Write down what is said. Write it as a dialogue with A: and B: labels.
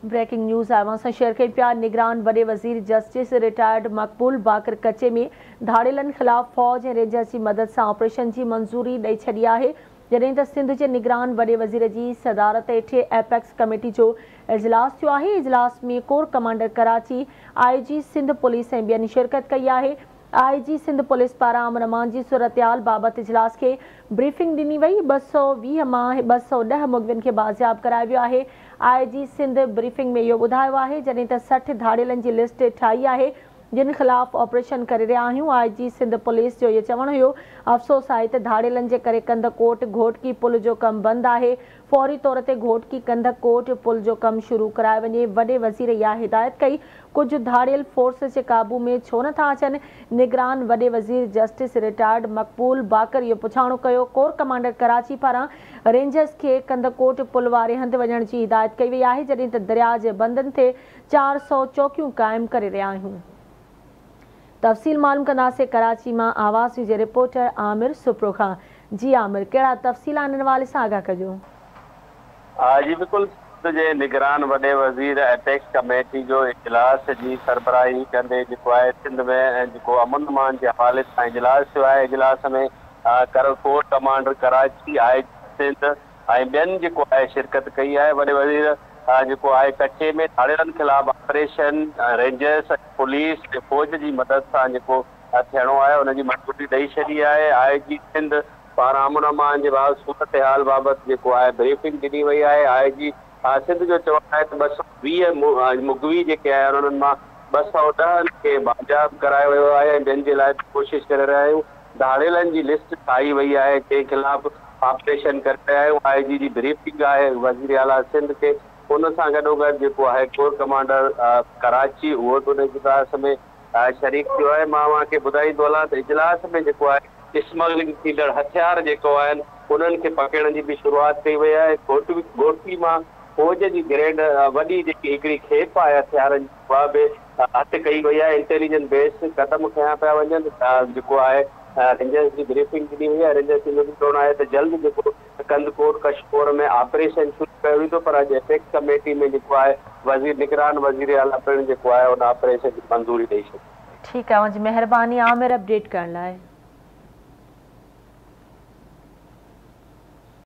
A: Breaking news अवां सां share कयूं पिया। निगरान वॾे वज़ीर जस्टिस रिटायर्ड मक़बूल बाक़िर कचे में धाड़ेलनि ख़िलाफ़ फ़ौज ऐं रेंजर्स जी मदद सां ऑपरेशन जी मंज़ूरी ॾेई छॾी आहे। जॾहिं त सिंध जे निगरान वॾे वज़ीर जी सदारत हेठि एपेक्स कमेटी जो इजलास थियो आहे। इजलास में corps commander Karachi, IG Sindh police ऐं ॿियनि शिरकत कई आहे। आईजी सिंध पुलिस पारां अमन अमान जी सूरत-हाल बाबति इजलास खे ब्रीफिंग ॾिनी वई। 220 मां 210 मुग़वियुनि खे बाज़ियाब करायो वियो आहे। आईजी सिंध ब्रीफिंग में इहो ॿुधायो आहे, जॾहिं त 60 धाड़ेलनि जी लिस्ट ठाही आहे जिन ख़िलाफ़ ऑपरेशन करे रहिया आहियूं। आईजी सिंध पुलिस जो इहो चवणु हुयो, अफ़सोस आहे त धाड़ेलनि जे करे कंधकोट घोटकी पुल जो कमु बंदि आहे, फौरी तौर ते घोटकी कंधकोट पुल जो कमु शुरू करायो वञे। वॾे वज़ीर इहा हिदायत कई, कुझु धाड़ेल फोर्स जे क़ाबू में छो नथा अचनि। निगरान वॾे वज़ीर जस्टिस रिटायर्ड मक़बूल बाक़िर इहो पुछाणो कयो। कोर कमांडर कराची पारां रेंजर्स खे कंधकोट पुल वारे हंधि वञण जी हिदायत कई वई आहे, जॾहिं त दरिया जे बंदनि ते 400 चौकियूं क़ाइमु करे रहिया आहियूं। तफ़सील मालूम कंदासीं कराची मां आवाज़ जे रिपोर्टर आमिर सुप्रो खां। जी आमिर, कहिड़ा तफ़सील आहिनि इन हवाले सां आगाह कजो।
B: जी बिल्कुलु, सिंध जे निगरान वॾे वज़ीर एपेक्स कमेटी जो इजलास जी सरबराही कंदे जेको आहे सिंध में जेको अमन अमान जे हवाले सां इजलास थियो आहे। इजलास में corps commander Karachi, I G Sindh ऐं ॿियनि जेको आहे शिरकत कई आहे। वॾे वज़ीर जेको आहे कच्चे में धाड़ेलनि ख़िलाफ़ ऑपरेशन रेंजर्स, पुलिस ऐं फ़ौज जी मदद सां जेको थियणो आहे उनजी मंज़ूरी ॾेई छॾी आहे। आईजी सिंध पारां अमन अमान जे बाबति सूरत हाल बाबति जेको आहे ब्रीफिंग ॾिनी वई आहे। आईजी सिंध जो चवणु आहे त 220 मुग़वी जेके आहिनि उन्हनि मां 210 खे बाज़ियाब करायो वियो आहे ऐं ॿियनि जे लाइ कोशिश करे रहिया आहियूं। धाड़ेलनि जी लिस्ट ठाही वई आहे, जंहिं ख़िलाफ़ ऑपरेशन करे रहिया आहियूं। आईजी जी ब्रीफिंग आहे वज़ीर आला सिंध खे। उन सां गॾोगॾु जेको आहे कोर कमांडर कराची उहो बि उन इजलास में शरीक थियो आहे। मां तव्हांखे ॿुधाईंदो हलां त इजलास में जेको आहे स्मगलिंग थींदड़ हथियार जेको आहिनि उन्हनि खे पकड़ण जी बि शुरूआत कई वई आहे। घोटकी मां फ़ौज जी ग्रेड वॾी जेकी हिकिड़ी खेप आहे हथियारनि जी उहा बि हथु कई वई आहे। इंटेलिजेंस बेस कदम खयां पिया वञनि। जेको आहे रेंजर्स जी ब्रीफिंग ॾिनी वई आहे। रेंजर्स जो बि चवणु आहे त जल्द जेको कंधकोट कशमोर में ऑपरेशन शुरू कयो वेंदो। पर अॼु एपेक्स कमेटी में जेको आहे वज़ीर निगरान वज़ीर आला पिणु जेको आहे उन ऑपरेशन जी मंज़ूरी ॾेई छॾी।
A: ठीकु आहे, तव्हांजी महिरबानी आमिर अपडेट करण लाइ।